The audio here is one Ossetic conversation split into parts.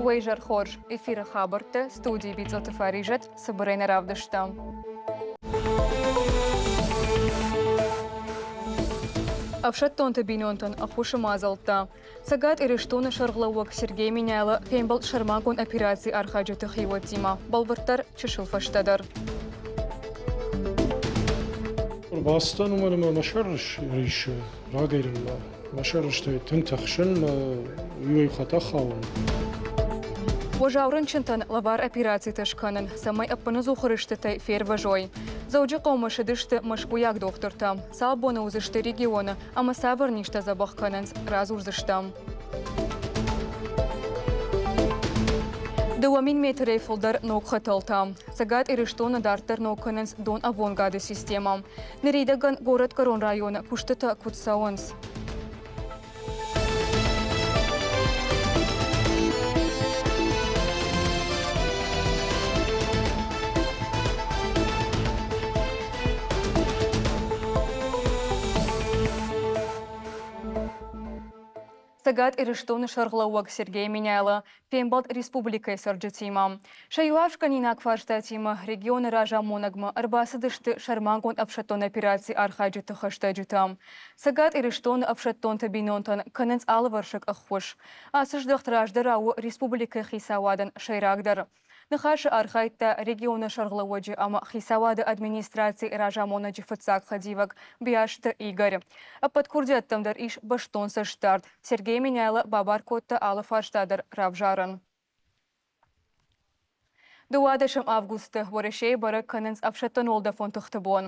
Уӕ изӕр хорз! Эфиры хабӕрттӕ студийы Бицъоты Фаризӕт цыбырӕй нӕ равдыста. Ӕфсӕддонты бинонтӕн ӕххуысы мадзӕлттӕ. Цӕгат Ирыстоны сӕргълӕууӕг Сергей Меняйло фембӕлд сӕрмагонд операцийы архайджыты хиуӕттимӕ, бӕлвырддӕр чысыл фӕстӕдӕр. Ӕрбацыдтӕн уымӕн ӕмӕ мӕ сӕр риссы рагӕй рынмӕ. Мӕ сӕрыстӕй тынг тыхсын, мӕ иуӕй хатт ахауын. Уӕззау рынчынтӕн лӕвар операцитӕ скӕнын, цӕмӕй ӕппынӕдзух рыстытӕй фервӕзой. Дзӕуджыхъӕумӕ ссыдысты мӕскуыйаг дохтыртӕ. Цал боны уыдзысты регионы ӕмӕ цавӕр низтӕ дзӕбӕх кӕнынц, радзурдзыстӕм. 2000 метрӕй фылдӕр ног хӕтӕлтӕ. Цӕгат Ирыстоны дарддӕр ног кӕнынц донӕввонгады системӕ. Ныридӕгӕн Горӕтгӕрон районы куыстытӕ куыд цӕуынц? Цӕгат Ирыстоны сӕргълӕууӕг Сергей Меняйло фембӕлд республикӕйы цӕрджытимӕ. Сӕ иуафсгӕнинаг фарстатимӕ регионы разамонӕгмӕ ӕрбацыдысты сӕрмагонд ӕфсӕддон операцийы архайджыты хӕстӕджытӕ. Цӕгат Ирыстоны ӕфсӕддонты бинонтӕн кӕнынц алывӕрсыг ӕххуыс. Ацы здӕхт раздӕрау у республикӕйы хицауадӕн сӕйрагдӕр. Ныхасы архайдта регионы сӕргълӕууӕджы ӕмӕ хицауады администрацийы разамонӕджы фыццаг хӕдивӕг Биасты Игорь. Ӕппӕт курдиӕттӕм дӕр ис бӕстон цӕстдард. Сергей Меняйло бабар кодта алы фарста дӕр равзарын. 12 августы Уӕрӕсейы бӕрӕг кӕнынц ӕфсӕддон-уӕлдӕфон тыхты бон.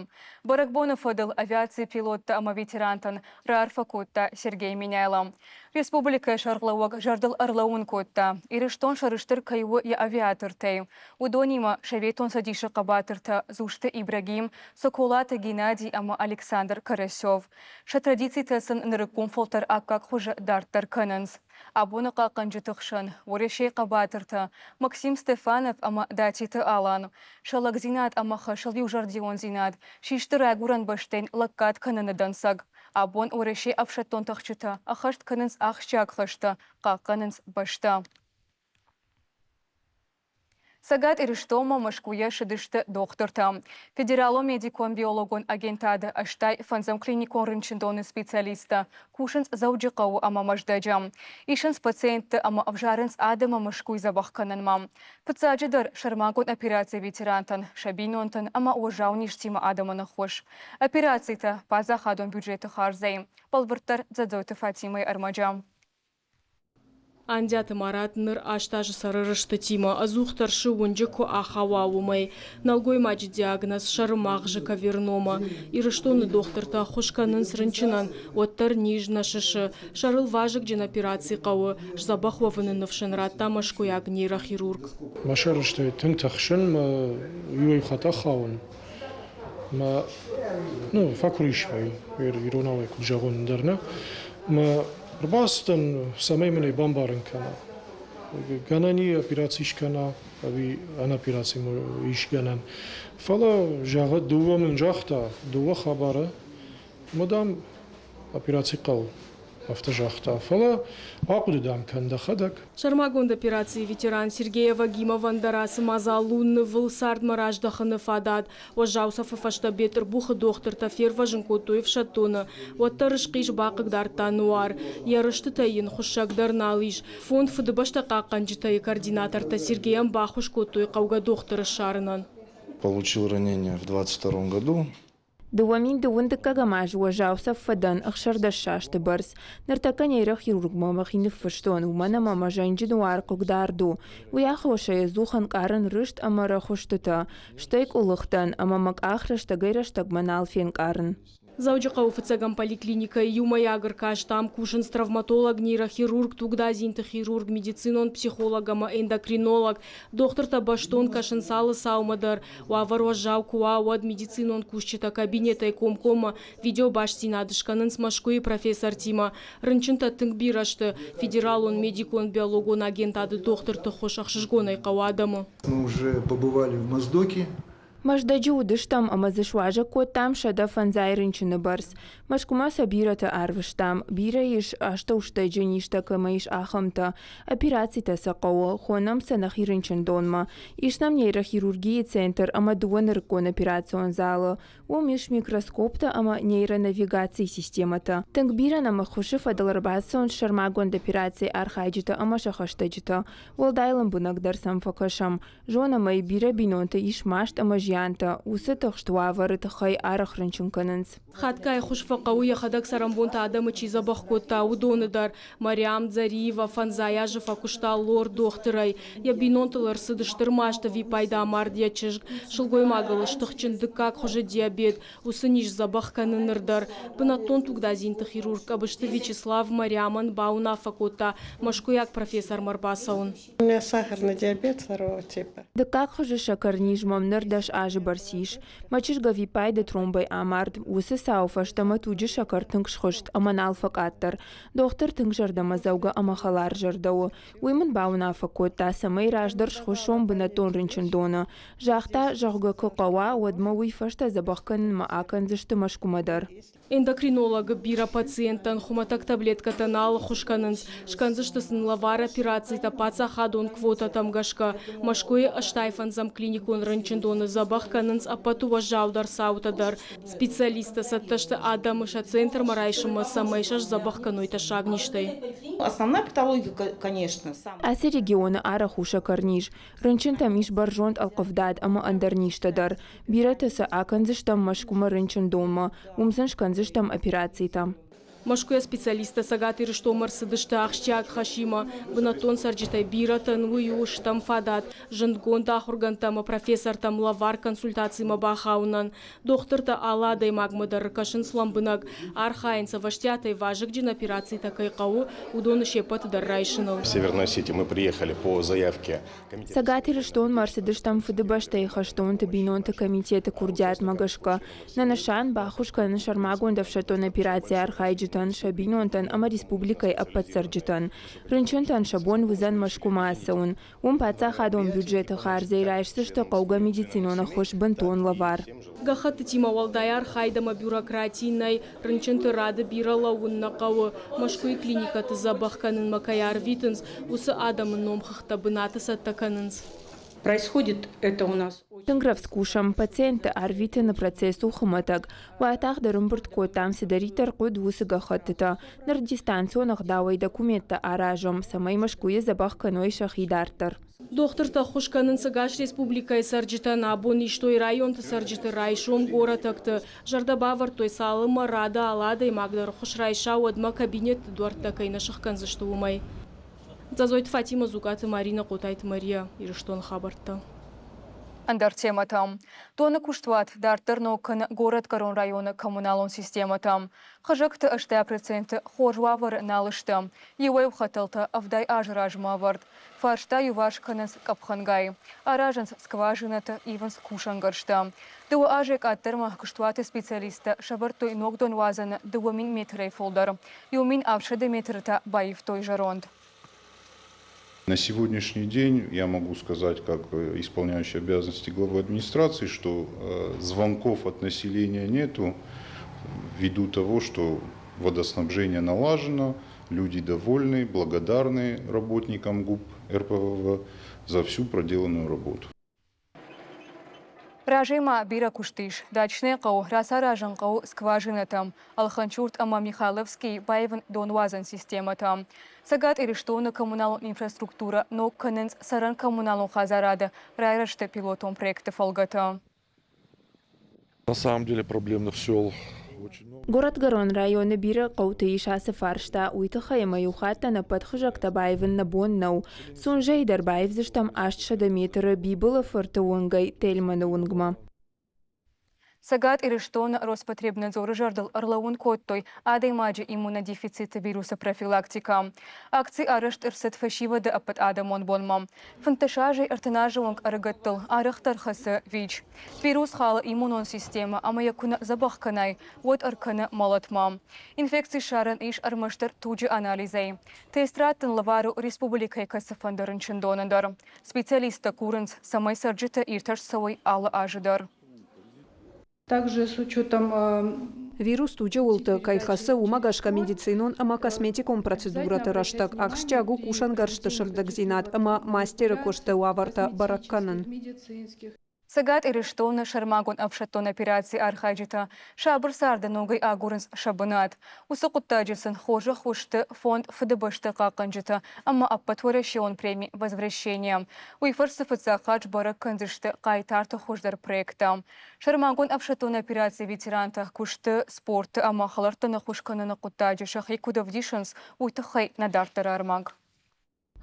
Бӕрӕгбоны фӕдыл авиацийы пилоттӕ ӕмӕ ветерантӕн раарфӕ кодта Сергей Меняйло. Республикӕйы сӕргълӕууӕг зӕрдыл ӕрлӕууын кодта, Ирыстон сӕрыстыр кӕй у йӕ авиатортӕй. Уыдонимӕ Советон Цӕдисы хъӕбатыртӕ Дзусты Ибрагим, Соколаты Геннадий ӕмӕ Александр Карасев. Сӕ традицитӕ сын нырыккон фӕлтӕр аккаг хуызы дарддӕр кӕнынц. Абоны хъахъхъӕнджыты хсӕн Уӕрӕсейы хъӕбатыртӕ Максим Стефанов ӕмӕ Датиты Алан. Сӕ лӕгдзинад ӕмӕ хӕсыл иузӕрдиондзинад систы райгуырӕн бӕстӕйӕн лӕггад кӕныны дӕнцӕг. Абон Уӕрӕсейы ӕфсӕддон тӕхджытӕ ӕххӕст кӕнынц ахсджиаг хӕстӕ, хъахъхъӕнынц бӕстӕ. Цӕгат Ирыстонмӕ Мӕскуыйӕ ссыдысты дохтыртӕ. Федералон медикон-биологон агентады 85-ӕм клиникон рынчындоны специалисттӕ кусынц Дзӕуджыхъӕуы ӕмӕ Мӕздӕджы. Исынц пациентты ӕмӕ ӕвзарынц адӕмы Мӕскуыйы дзӕбӕх кӕнынмӕ. Фыццаджыдӕр, сӕрмагонд операцийы ветерантӕн, сӕ бинонтӕн ӕмӕ уӕззау низтимӕ адӕмӕн ӕххуыс. Операцитӕ паддзахадон бюджеты хардзӕй. Бӕлвырддӕр Дзӕдзойты Фатимӕйы ӕрмӕджы. Андиаты Марат ныр аст азы цӕры рыстытимӕ, ӕдзух тӕрсы уынджы куы ахауа, уымӕй. Нӕлгоймаджы диагноз сӕры магъзы кавернома. Ирыстоны дохтыртӕ ӕххуыс кӕнынц рынчынӕн, уӕддӕр низ нӕ сысы. Сӕрыл вазыгджын операци хъӕуы, сдзӕбӕх уӕвыны ныфс ын радта мӕскуыйаг нейрохирург. Мӕ сӕрыстӕй тынг тыхсын, мӕ иуӕй хатт ахауын, мӕ ну, фӕкуырис вӕййы, иронау ӕй куыд зӕгъон, ӕндӕр нӕ. Мӕ Ӕрбацыдтӕн, цӕмӕй мын ӕй бамбарын кӕна. Гӕнӕн и операци скӕна ӕви ӕнӕ операци ис гӕнӕн. Фӕлӕ, зӕгъы, дыууӕ мын загъта, дыууӕ хабары, ӕмӕ, дам, операци хъӕуы. Афтӕ загъта. Фӕлӕ ахъуыды, дам, кӕн дӕхӕдӕг. Сӕрмагонд операцийы ветеран Сергей Авагимовӕн дӕр ацы мадзал у нывыл цардмӕ раздӕхыны фадат. Уӕззау цӕфы фӕстӕ Бетъырбухы дохтыртӕ фервӕзын кодтой ӕфсӕддоны, уӕддӕр схъис бахъыгдардта нуар. Йӕ рыстытӕй йын хуыссӕг дӕр нал ис. Фонд Фыдыбӕстӕ хъахъхъӕнджытӕ-йы координатортӕ Сергейӕн баххуыс кодтой хъӕугӕ дохтыры ссарынӕн. Получил ранение в 22 году. 2002 дыккӕгӕм аз уӕззау цӕф фӕдӕн 16 састы бӕрц. Ныртӕккӕ нейрохирургмӕ мӕхи ныффыстон, уымӕн ӕмӕ мӕ зӕнджы нуар хъыгдард у. Уый аххосӕй ӕдзух ӕнкъарын рыст ӕмӕ рӕхуыстытӕ, стӕй къуылых дӕн ӕмӕ мӕ къах рӕстӕгӕй-рӕстӕгмӕ нал фенкъарын. Дзӕуджыхъӕуы фыццӕгӕм поликлиникӕйы иумӕйаг ӕркаст ам кусынц травматолог, нейрохирург, тугдадзинты хирург, медицинон психолог ӕмӕ эндокринолог. Дохтыртӕ бӕстон кӕсынц алы цаумӕ дӕр. Уавӕр уӕззау куы уа, уӕд медицинон кусджытӕ кабинетӕй комкоммӕ видеобастдзинад скӕнынц Мӕскуыйы профессортимӕ. Рынчынтӕ тынг бирӕ сты. Федералон медикон-биологон агентады дохтырты ххуыс ӕхсызгонӕй хъӕуы адӕмы. Мы уже побывали в Моздоке. Мӕздӕджы уыдыстӕм ӕмӕ дзы суазӕг кодтам 150 рынчыны бӕрц. Мӕскуымӕ сӕ бирӕты арвыстам. Бирӕ ис, астӕустӕджы низтӕ кӕмӕ ис, ахӕмтӕ. Операцитӕ сӕ хъӕуы, хонӕм сӕ нӕхи рынчындонмӕ. Ис нӕм нейрохирургийы центр ӕмӕ дыууӕ нырыккон операцион залы. Уым ис микроскоптӕ ӕмӕ нейронавигацийы системӕтӕ. Тынг бирӕ нӕм ӕххуысы фӕдыл ӕрбацӕуынц сӕрмагонд операцийы архайджытӕ ӕмӕ сӕ хӕстӕджытӕ. Уӕлдай лӕмбынӕгдӕр сӕм фӕкӕсӕм. Зонӕм ӕй, бирӕ бинонты ис маст ӕмӕ зиантӕ, уыцы тыхст уавӕры тыххӕй арӕх рынчын кӕнынц. Хатгай ӕххуыс фӕхъӕуы, йӕхӕдӕг цӕрӕнбонты адӕмы чи дзӕбӕх кодта, уыдоны дӕр. Мариам Дзариева фӕндзай азы фӕкуыста лор-дохтырӕй. Йӕ бинонтыл ӕрцыд стыр маст, ӕвиппайды амард йӕ чызг. Сылгоймагыл стыхджын дыккаг хуызы диабет. Уыцы низ дзӕбӕх кӕны ныр дӕр. Бынӕттон тугдадзинты хирург Къӕбысты Вячеслав Мариамӕн бауынаффӕ кодта мӕскуыйаг профессормӕ ӕрбацӕуын. У меня сахарный диабет второго типа. Дыккаг хуызы сӕкӕрниз мӕм ныр 10 азы бӕрц ис. Мӕ чызг ӕвиппайды тромбӕй амард. Уыцы цауы фӕстӕ мӕ туджы сӕкӕр тынг схызт ӕмӕ нал фӕкъаддӕр. Дохтыр тынг зӕрдӕмӕдзӕугӕ ӕмӕ хӕларзӕрдӕ у. Уый мын бауынаффӕ кодта, цӕмӕй раздӕр схуыссон бынӕттон рынчындоны. Загъта, зӕгъгӕ, куы хъӕуа, уӕд мӕ уый фӕстӕ дзӕбӕх кӕнынмӕ акӕндзысты Мӕскуымӕ дӕр. Эндокринологы бирӕ пациенттӕн хуымӕтӕг таблеткӕтӕ нал ӕххуыс кӕнынц, скӕндзысты сын лӕвар операцитӕ паддзахадон квотӕтӕм гӕсгӕ. Мӕскуыйы 85-ӕм клиникон рынчындоны дзӕбӕх кӕнынц ӕппӕты уӕззаудӕр цаутӕ дӕр. Специалисттӕ цӕттӕ сты адӕмы сӕ центрмӕ райсынмӕ, цӕмӕй сӕ сдзӕбӕх кӕной тӕссаг низтӕй. Основная патология, конечно, Ацы регионы арӕх у сӕкӕрниз. Рынчынтӕм ис бӕрзонд ӕлхъывдад ӕмӕ ӕндӕр низтӕ дӕр. Бирӕтӕ сӕ акӕндзыстӕм Мӕскуымӕ рынчындонмӕ, уым сын скӕндзыстӕм операцитӕ. Мӕскуыйӕ специалисттӕ Цӕгат Ирыстонмӕ ӕрцыдысты ахсджиаг хӕсимӕ. Бынӕттон цӕрджытӕй бирӕтӕн уый у стӕм фадат зындгонд ахуыргӕндтӕ ӕмӕ профессортӕм лӕвар консультацимӕ бахауынӕн. Дохтыртӕ алы адӕймагмӕ дӕр кӕсынц лӕмбынӕг, архайынц ӕвӕстиатӕй вазыгджын операцитӕ кӕй хъӕуы, уыдоны се ппӕты дӕр райсыныл. В Северной Осетии мы приехали по заявке Цӕгат Ирыстонмӕ ӕрцыдыстӕм Фыдыбӕстӕйы хӕстонты бинонты комитеты курдиатмӕ гӕсгӕ. Нӕ нысан баххуыс кӕнын сӕрмагонд ӕфсӕддон операцийы архайджытӕн, сӕ бинонтӕн ӕмӕ республикӕйы ӕппӕт цӕрджытӕн. Рынчынтӕн сӕ бон уыдзӕн Мӕскуымӕ ацӕуын. Уым паддзахадон бюджеты хардзӕй райсдзысты хъӕугӕ медицинон ӕххуыс бынтон лӕвар. Гӕххӕттытимӕ уӕлдай архайд ӕмӕ бюрократи нӕй, рынчынты рады бирӕ лӕууын нӕ хъӕуы. Мӕскуыйы клиникӕты дзӕбӕх кӕнынмӕ кӕй арвитынц, уыцы адӕмы номхыгъдтӕ бынаты цӕттӕ кӕнынц. Происходит это у нас Тынг рӕвдз кусӕм, пациентты арвитыны процесс у хуымӕтӕг. Уайтагъд ӕрӕмбырд кодтам, цыдӕриддӕр хъуыд, уыцы гӕххӕттытӕ. Ныр дистанцион ӕгъдауӕй документтӕ аразӕм, цӕмӕй Мӕскуыйы дзӕбӕх кӕной сӕхи дарддӕр. Дохтыртӕ ӕххуыс кӕнынц ӕгас республикӕйы цӕрджытӕн. Абон истой районты цӕрджыты, райсом горӕтӕгты. Зӕрдӕ бавӕрдтой, цалынмӕ рады алы адӕймаг дӕр ӕххуыс райса, уӕдмӕ кабинетты дуӕрттӕ кӕй нӕ сӕхгӕндзысты, уымӕй. Дзӕзойты Фатимӕ, Дзукъаты Маринӕ, Хъотайты Мария, Ирыстоны хабӕрттӕ. Ӕндӕр темӕтӕм. Доны куыстуат дарддӕр ног кӕны Горӕтгӕрон районы коммуналон системӕтӕм. Хызӕгты 80% хорз уавӕры нал сты. Иуӕй-иу хӕтӕлтӕ 70 азы размӕ ӕвӕрд. Фарста иуварс кӕнынц къӕпхӕнгай. Аразынц скважинӕтӕ, ивынц кусӕнгӕрзтӕ. Дыууӕ азӕй къаддӕрмӕ куыстуаты специалисттӕ сӕвӕрдтой ног донуадзӕны 2000 метрӕй фылдӕр. 1700 метры та баивтой зӕронд. На сегодняшний день я могу сказать, как исполняющий обязанности главы администрации, что звонков от населения нету, ввиду того, что водоснабжение налажено, люди довольны, благодарны работникам ГУП РПВВ за всю проделанную работу. Разӕй ма бирӕ куыст ис. Дачнӕйы хъӕу рацаразын хъӕуы скважинӕтӕм, Алханчурт ӕмӕ Михайловскийы баивын донуадзӕн системӕтӕм. Цӕгат Ирыстоны коммуналон инфраструктурӕ ног кӕнынц цӕрӕн-коммуналон хӕдзарады райрӕзты пилотон проекты фӕлгӕты. На самом деле проблемных сел Горӕтгӕрон районы бирӕ хъӕуты ис ацы фарста, уый тыххӕй ӕмӕ иу хаттӕн ӕппӕт хызӕгтӕ баивын нӕ бон нӕу. Сунжӕйы дӕр баивдзыстӕм 800 метры Бибылы фырты уынгӕй Тельманы уынгмӕ. Цӕгат Ирыстоны Роспотребнадзоры зӕрдыл ӕрлӕууын кодтой адӕймаджы иммунодефициты вирусы профилактикӕ. Акци арӕзт ӕрцыд фӕсивӕды ӕппӕтадӕмон бонмӕ. 15 азӕй 30 азы онг ӕрыгӕттыл арӕхдӕр хӕцы ВИЧ. Вирус халы иммунон системӕ ӕмӕ йӕ куы нӕ дзӕбӕх кӕнай, уӕд ӕркӕны мӕлӕтмӕ. Инфекци ссарӕн ис ӕрмӕстдӕр туджы анализӕй. Тест раттын лӕвар у республикӕйы кӕцыфӕнды рынчындоны дӕр. Специалисттӕ курынц, цӕмӕй цӕрджытӕ иртӕст цӕуой алы азы дӕр. Также с учетом Вирус туджы уылты кӕй хӕцы, уымӕ гӕсгӕ медицинон ӕмӕ косметикон процедурӕты рӕстӕг ахсджиаг у кусӕнгӕрзты сыгъдӕгдзинад ӕмӕ мастеры куысты уавӕртӕ бӕрӕг кӕнын. Цӕгат Ирыстоны сӕрмагонд ӕфсӕддон операцийы архайджытӕ сабыр царды ногӕй агурынц сӕ бынат. Уыцы хъуыддаджы сын хорзӕх сты фонд Фыдыбӕсты хъахъхъӕнджытӕ ӕмӕ ӕппӕтуӕрӕсеон преми «Возвращение». Уый фӕрцы фыццаг хатт сбӕрӕг кӕндзысты хъайтарты хуыздӕр проекттӕ. Сӕрмагонд ӕфсӕддон операцийы ветерантӕ куысты, спорты ӕмӕ хӕлӕрттӕн ӕххуыс кӕныны хъуыддаджы сӕхи куыд ӕвдисынц, уый тыххӕй нӕ дарддӕры ӕрмӕг.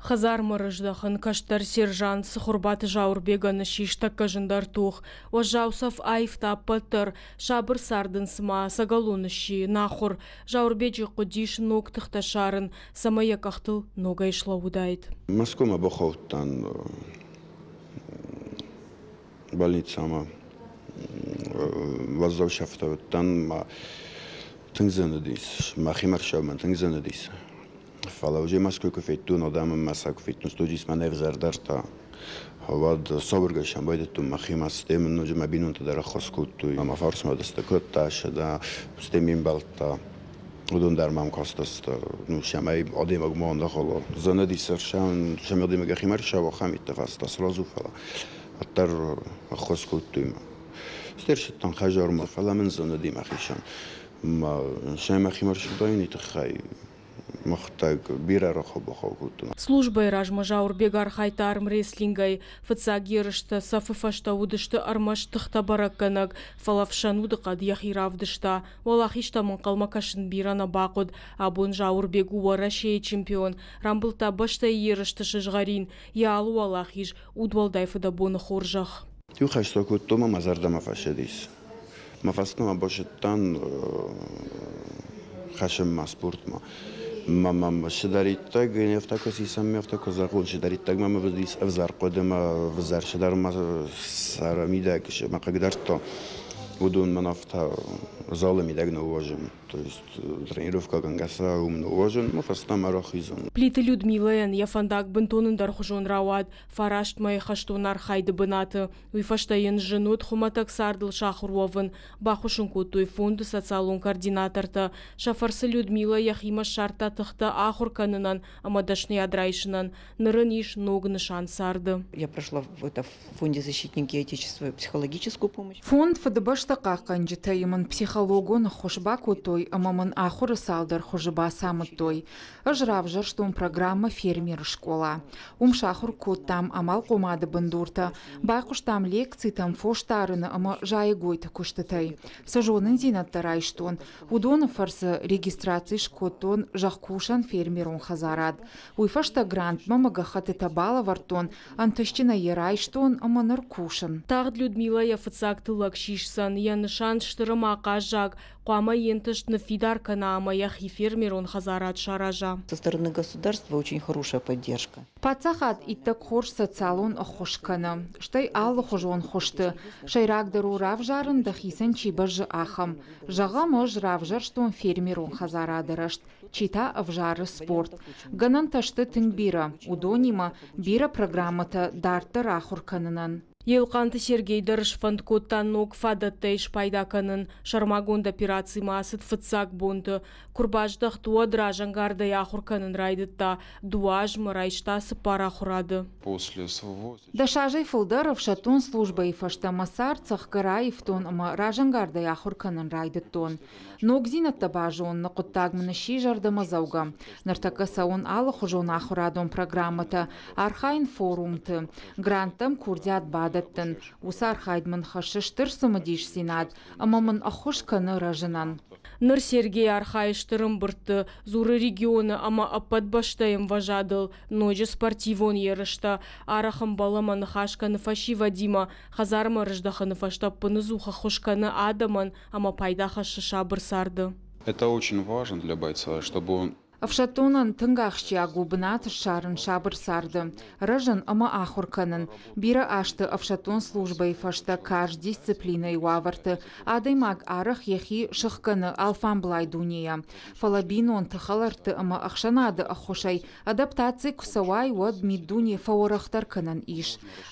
Хӕдзармӕ рыздӕхын кӕстӕр сержант Цыхуырбаты Зауырбегӕн ссис тӕккӕ зындӕр тох. Уӕззау цӕф аивта ӕппӕт дӕр, сабыр цард ын цыма ӕцӕгӕлон сси, нахуыр. Зауырбеджы хъуыдис ног тыхтӕ ссарын, цӕмӕй йӕ къӕхтыл ногӕй слӕууыдаид. Мӕскуымӕ бахаудтӕн больницӕмӕ. Уӕззау сӕфтӕ уыдтӕн, мӕ тынг зын уыдис, мӕхимӕ ӕхсӕвмӕ тынг зын уыдис. Фӕлӕ уже Мӕскуы куы федтон, адӕмы мӕ сӕ куы федтон, студис мӕ не взӕрдӕртӕ, уӕд сабыргай сӕм байдыдтон мӕхимӕ, стӕй мын ноджы мӕ бинонтӕ дӕр ӕххуыс кодтой. Мӕ фарсмӕ дысты кодта, сӕдӕ, стӕй ме мбӕлттӕ, уыдон дӕр мӕм кастысты, ну, цӕмӕй адӕймаг ма андӕгъӕла. Зӕнӕди сӕр сӕм адӕймаг йӕхимӕ ӕрцӕуа, ахӕм иттӕ фӕцыд сразу, фӕлӕ уӕддӕр ӕххуыс кодтой мӕ. Стӕй ӕрцыдтӕн хӕдзармӕ, фӕлӕ мын зӕнӕди мӕхицӕн. Мӕ сӕ мӕхимӕ ӕрцыдаин, уый тыххӕй мӕхуыдтӕг бирӕ рахау-бахау кодтон. Службӕйы размӕ Зауырбег архайдта армрестлингӕй. Фыццаг ерыстӕ цӕфы фӕстӕ уыдысты ӕрмӕст тыхтӕ бӕрӕггӕнӕг, фӕлӕ ӕфсӕн удыхъӕд йӕхи равдыста. Уӕлахизтӕм ӕнхъӕлмӕ кӕсын бирӕ нӕ бахъуыд. Абон Зауырбег у Уӕрӕсейы чемпион, рамбылдта бӕстӕйы ерысты сызгъӕрин. Йӕ алы уӕлахиз удуӕлдай фыдӕбоны хорзӕх. Иу хӕст кодтон ӕмӕ мӕ зӕрдӕмӕ фӕцыдис. Мӕ фӕстӕмӕ базыдтан хӕсынмӕ, спортмӕ. Мӕ мӕм цыдӕриддӕр афтӕ куы сисӕм, афтӕ куы зӕгъон, цыдӕриддӕр мӕм уыдис ӕвзӕр хъуыды мӕ ӕвзӕр цыдӕр мӕ сӕры мидӕг мӕ хъыгдардта, уыдон мӕн афтӕ залы мидӕг ныууадзын. То есть тренировкӕгӕнгӕ сӕ уым ныууадзын ӕмӕ фӕстӕмӕ рахизын. Плиты Людмилӕйӕн йӕ фӕндаг бынтон ӕндӕрхуызон рауад. Фараст мӕйы хӕстон архайды бынаты. Уый фӕстӕ йын зын уыд хуымӕтӕг цардыл сахуыр уӕвын. Баххуыс ын кодтой фонды социалон координатортӕ. Сӕ фӕрцы Людмилӕ йӕхимӕ ссардта тыхтӕ ахуыр кӕнынӕн ӕмӕ дӕсныйад райсынӕн. Ныр ын ис ног нысан царды. Я прошла в это в фонде защитники Отечества психологическую помощь. Фонд Фыдыбӕстӕ хъахъхъӕнджытӕ-йы мын психологон ӕххуыс бакодтой ӕмӕ мын ахуыры цалдӕр хуызы бацамыдтой. Ӕз равзӕрстон программӕ «Фермеры скъола». Уым сахуыр кодтам амалхъомады бындуртӕ, байхъуыстам лекцитӕм фосдарыны ӕмӕ зайӕгойты куыстытӕй. Цы зонындзинӕдтӕ райстон, уыдоны фӕрцы регистраци скодтон зӕхкусӕн фермерон хӕдзарад. Уый фӕстӕ грантмӕ мӕ гӕххӕттытӕ балӕвӕрдтон, ӕнтыстджынӕй йӕ райстон ӕмӕ ныр кусын. Тагъд Людмилӕ йӕ фыццаг тыллӕг сисдзӕн, йӕ нысан стыр ӕмӕ ахъаззаг, хъуамӕ йе нтыст ныффидар кӕна ӕмӕ йӕхи фермерон хӕдзарад сараза. Со стороны государства очень хорошая поддержка. Паддзахад иттӕг хорз социалон ӕххуыс кӕны, стӕй алыхуызон хуызты. Сӕйрагдӕр у равзарын дӕхицӕн чи бӕззы, ахӕм. Зӕгъӕм, ӕз равзӕрстон фермерон хӕдзарады рӕзт, чи та ӕвзары спорт. Гӕнӕнтӕ сты тынг бирӕ, уыдонимӕ бирӕ программӕтӕ дарддӕр ахуыр кӕнынӕн. Елхъанты Сергей дӕр сфӕнд кодта ног фадӕттӕй спайда кӕнын. Сӕрмагонд операцимӕ ацыд фыццаг бонты. Куы рбаздӕхт, уӕд разӕнгардӕй ахуыр кӕнын райдыдта. Дыууӕ азмӕ райста цыппар ахуырады. Дӕс азӕй фылдӕр ӕфсӕддон службӕйы фӕстӕ мӕ цард цӕхгӕр аивтон ӕмӕ разӕнгардӕй ахуыр кӕнын райдыдтон. Ногдзинӕдтӕ базоныны хъуыддаг мын сси зӕрдӕмӕдзӕугӕ. Ныртӕккӕ цӕуын алыхуызон ахуырадон программӕтӕ, архайын форумты, гранттӕм курдиат бадӕттын. Уыцы архайд мын хӕссы стыр цымыдисдзинад ӕмӕ мын ӕххуыс кӕны рӕзынӕн. Ныр Сергей архайы стыр ӕмбырдты, дзуры регионы ӕмӕ ӕппӕт бӕстӕйы ӕмвӕзадыл, ноджы спортивон ерыстӕ. Арӕх ӕмбӕлы ӕмӕ ныхас кӕны фӕсивӕдимӕ, хӕдзармӕ рыздӕхыны фӕстӕ ӕппыныдзух ӕххуыс кӕны адӕмӕн ӕмӕ пайда хӕссы сабыр царды. Это очень важно для бойца, чтобы он. Ӕфсӕддонӕн тынг ахсджиаг у бынат ссарын сабыр царды, рӕзын ӕмӕ ахуыр кӕнын. Бирӕ азты ӕфсӕддон службӕйы фӕстӕ карз дисциплинӕйы уавӕрты адӕймаг арӕх йӕхи сыхгӕны алфамблай дунейӕ. Фӕлӕ бинонты, хӕлӕртты ӕмӕ ӕхсӕнады ӕххуысӕй адаптаци куы цӕуай, уӕд миддуне фӕуӕрӕхдӕр кӕнӕн ис.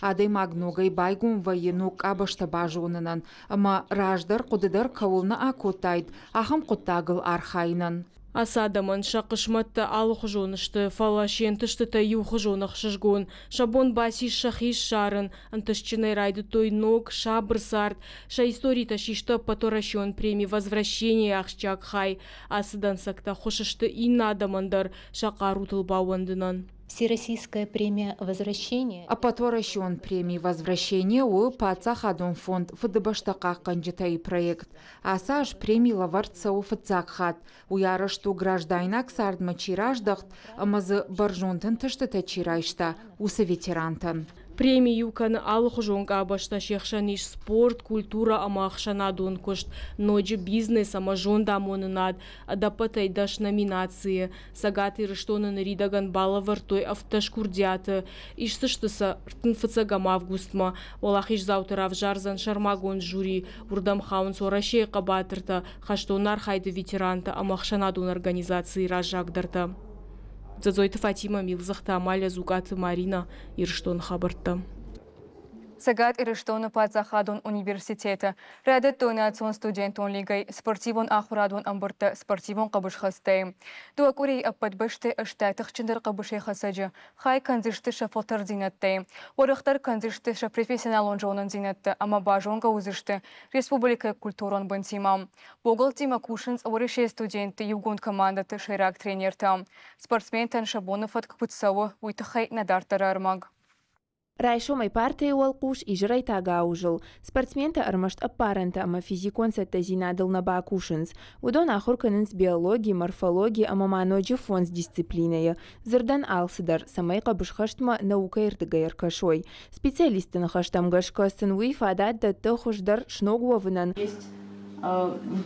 Адӕймаг ногӕй байгом вӕййы ног къабӕзтӕ базонынӕн ӕмӕ раздӕр хъуыды дӕр кӕуыл нӕ акодтаид, ахӕм хъуыддагыл архайынӕн. Ацы адӕмӕн сӕ хъысмӕттӕ алыхуызон сты, фӕлӕ се нтыстытӕ иухуызон ӕхсызгон. Сӕ бон бацис сӕхи ссарын, ӕнтыстджынӕй райдыдтой ног, сабыр цард. Сӕ историтӕ систы ӕппӕтуӕрӕсеон преми «Возвращение» ахсджиаг хай. Ацы дӕнцӕгтӕ ӕххуыс сты иннӕ адӕмӕн дӕр сӕ хъарутыл баууӕндынӕн. Всероссийская премия «Возвращение». Ӕппӕтуӕрӕсеон преми «Возвращение» у паддзахадон фонд Фыдыбӕстӕ хъахъхъӕнджытӕ-йы проект. Ацы аз преми лӕвӕрд цӕуы фыццаг хатт. Уый арӕзт у граждайнаг цардмӕ чи раздӕхт ӕмӕ дзы бӕрзонд ӕнтыстытӕ чи райста, уыцы ветерантӕн. Преми иу кӕны алыхуызон къабӕзтӕ, се хсӕн ис спорт, культурӕ ӕмӕ ӕхсӕнадон куыст, ноджы бизнес ӕмӕ зондамонынад, ӕдӕппӕтӕй 10 номинацийы. Цӕгат Ирыстоны ныридӕгӕн балӕвӕрдтой 17 курдиаты, исдзысты сӕ 35 августмӕ. Уӕлахиздзауты равзардзӕн сӕрмагонд жюри, уырдӕм хауынц Уӕрӕсейы хъӕбатыртӕ, хӕстон архайды ветерантӕ ӕмӕ ӕхсӕнадон организацийы раззагдӕртӕ. Дзӕдзойты Фатимӕ, Милдзыхты Амалия, Дзукъаты Маринӕ, Ирыстоны хабӕрттӕ. Цӕгат Ирыстоны паддзахадон университеты райдыдтой национ студентон лигӕйы спортивон ахуырадон ӕмбырдтӕ спортивон хъӕбысхӕстӕй. Дыууӕ къуырийы ӕппӕт бӕстӕ ӕстай тыхджындӕр хъӕбысӕйхӕцӕджы хай кӕндзысты сӕ фӕлтӕрддзинӕдтӕй, уӕрӕхдӕр кӕндзысты сӕ профессионалон зонындзинӕдтӕ ӕмӕ базонгӕ уыдзысты республикӕйы культурон бынтимӕ. Богалтимӕ кусынц Уӕрӕсейы студентты иугонд командӕты сӕйраг тренертӕ. Спортсментӕн сӕ боны фӕтк куыд цӕуы, уый тыххӕй нӕ дарддӕры ӕрмӕг. Райсомӕй партӕйы уӕлхъус, изӕрӕй та гауызыл. Спортсментӕ ӕрмӕст ӕппарӕнтӕ ӕмӕ физикон цӕттӕдзинадыл нӕ бакусынц. Уыдон ахуыр кӕнынц биологи, морфологи ӕмӕ ма ноджы фондз дисциплинӕйы. Дзырдӕн алцыдӕр, цӕмӕй хъӕбысхӕстмӕ наукӕйы рдыгӕй ӕркӕсой. Специалистты ныхӕстӕм гӕсгӕ сын уый фадат дӕтты хуыздӕр сног уӕвынӕн.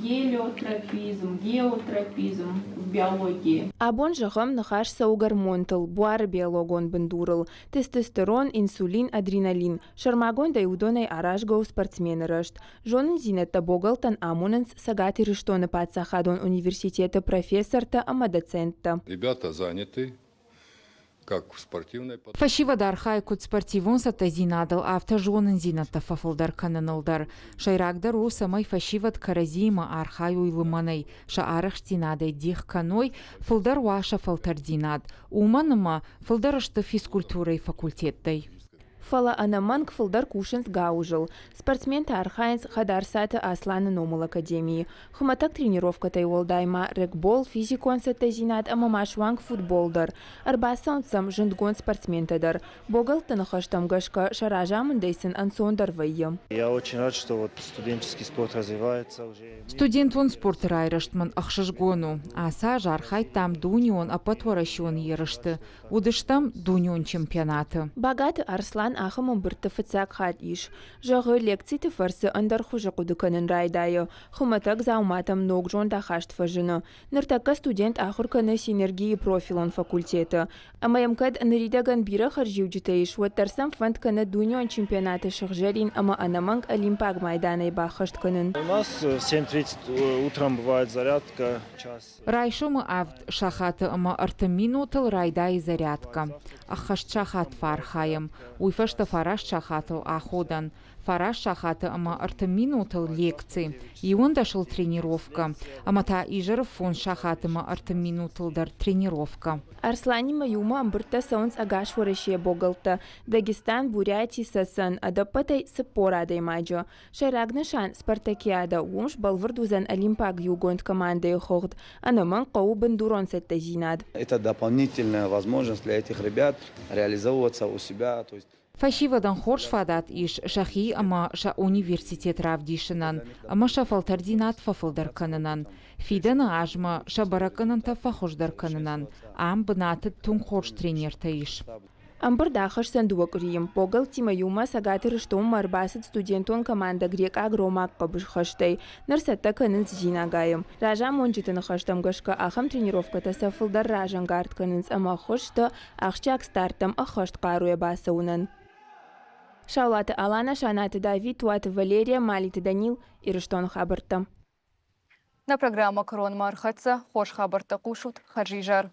Гелиотропизм, геотропизм в биологии. Абон, зӕгъӕм, ныхас цӕуы гормонтыл, буары биологон бындурыл. Тестостерон, инсулин, адреналин. Сӕрмагондӕй уыдонӕй аразгӕ у спортсмены рӕзт. Зонындзинӕдтӕ богалтӕн амонынц Цӕгат Ирыстоны паддзахадон университеты профессортӕ ӕмӕ доценттӕ. Ребята заняты, как в спортивной Фӕсивӕд архайы куыд спортивон цӕттӕдзинадыл, афтӕ зонындзинӕдтӕ фӕфылдӕр кӕныныл дӕр. Сӕйрагдӕр у, цӕмӕй фӕсивӕд кӕрӕдзиимӕ архайой лымӕнӕй, сӕ арӕхстдзинадӕй дих кӕной, фылдӕр уа сӕ фӕлтӕрддзинад. Уымӕн ӕмӕ фылдӕр сты физкультурӕйы факультеттӕй. Фӕлӕ ӕнӕмӕнг фылдӕр кусынц гауызыл. Спортсментӕ архайынц Хӕдарцаты Асланы номыл академийы. Хуымӕтӕг тренировкӕтӕй уӕлдай ма регбол, физикон цӕттӕдзинад ӕмӕ ма суанг футбол дӕр. Ӕрбацӕуынц сӕм зындгонд спортсментӕ дӕр. Богӕлтты ныхӕстӕм гӕсгӕ сӕ разамындӕй сын ӕнцондӕр вӕййы. Я очень рад, что вот студенческий спорт развивается уже. Студентон спорты райрӕзт мын ӕхсызгон у. Ацы аз архайдтам дунеон ӕппӕтуӕрӕсеон ерысты, уыдыстӕм дунеон чемпионаты. Багаты Арслан ахӕм ӕмбырдты фыццаг хатт ис. Зӕгъы, лекциты фӕрцы ӕндӕр хуызы хъуыды кӕнын райдайы, хуымӕтӕг дзауматӕм ног зондахаст фӕзыны. Ныртӕккӕ студент ахуыр кӕны синергийы профилон факультеты. Ӕмӕ йӕм кӕд ныридӕгӕн бирӕ хӕрзиуджытӕ ис, уӕддӕр сӕм фӕнд кӕны дунеон чемпионаты сыгъзӕрин ӕмӕ ӕнӕмӕнг олимпаг майданӕй баххӕст кӕнын. У нас в 7:30 утром бывает зарядка, час. Райсомы авд сахаты ӕмӕ ӕртын минутыл райдайы зарядкӕ. Ӕххӕст сахат фӕархайӕм, уый фӕстӕ фараст сахатыл аходӕн. Фараст сахаты ӕмӕ ӕртын минутыл лекци, иуӕндӕсыл тренировкӕ ӕмӕ та изӕры фондз сахаты ӕмӕ ӕртын минутыл дӕр тренировкӕ. Арсланимӕ иумӕ ӕмбырдтӕ цӕуынц ӕгас Уӕрӕсейы богӕлттӕ Дагестан, Буряти, Цӕцӕн, ӕдӕппӕтӕй 40 адӕймаджы. Сӕйраг нысан спартакиадӕ, уым сбӕлвырд уыдзӕн олимпаг иугонд командӕйы хыгъд. Ӕнӕмӕнг хъӕуы бындурон цӕттӕдзинад. Это дополнительная возможность для этих ребят реализовываться у себя. То есть Фӕсивӕдӕн хорз фадат ис сӕхи ӕмӕ сӕ университет равдисынӕн ӕмӕ сӕ фӕлтӕрддзинад фӕфылдӕр кӕнынӕн, фидӕны азмӕ сӕ бӕрӕггӕнӕнтӕ фӕхуыздӕр кӕнынӕн. Ам бынаты тынг хорз тренертӕ ис. Ӕмбырд ахӕсдзӕн дыууӕ къуырийы. Богӕлттимӕ иумӕ Цӕгат Ирыстонмӕ ӕрбацыд студентон командӕ грекъаг-ромаг хъӕбысхӕстӕй. Ныр цӕттӕ кӕнынц Дзинагайы. Разамонджыты ныхӕстӕм гӕсгӕ ахӕм тренировкӕтӕ сӕ фылдӕр разӕнгард кӕнынц ӕмӕ ӕххуыс сты ахсджиаг старттӕм ӕххӕст хъаруйӕ бацӕуынӕн. Саулаты Алана, Санаты Давид, Туаты Валерия, Малиты Данил, Ирыстоны хабӕрттӕ. Нӕ программӕ кӕронмӕ ӕрхӕццӕ. Хорз хабӕрттӕ хъусут. Хӕрзизӕр.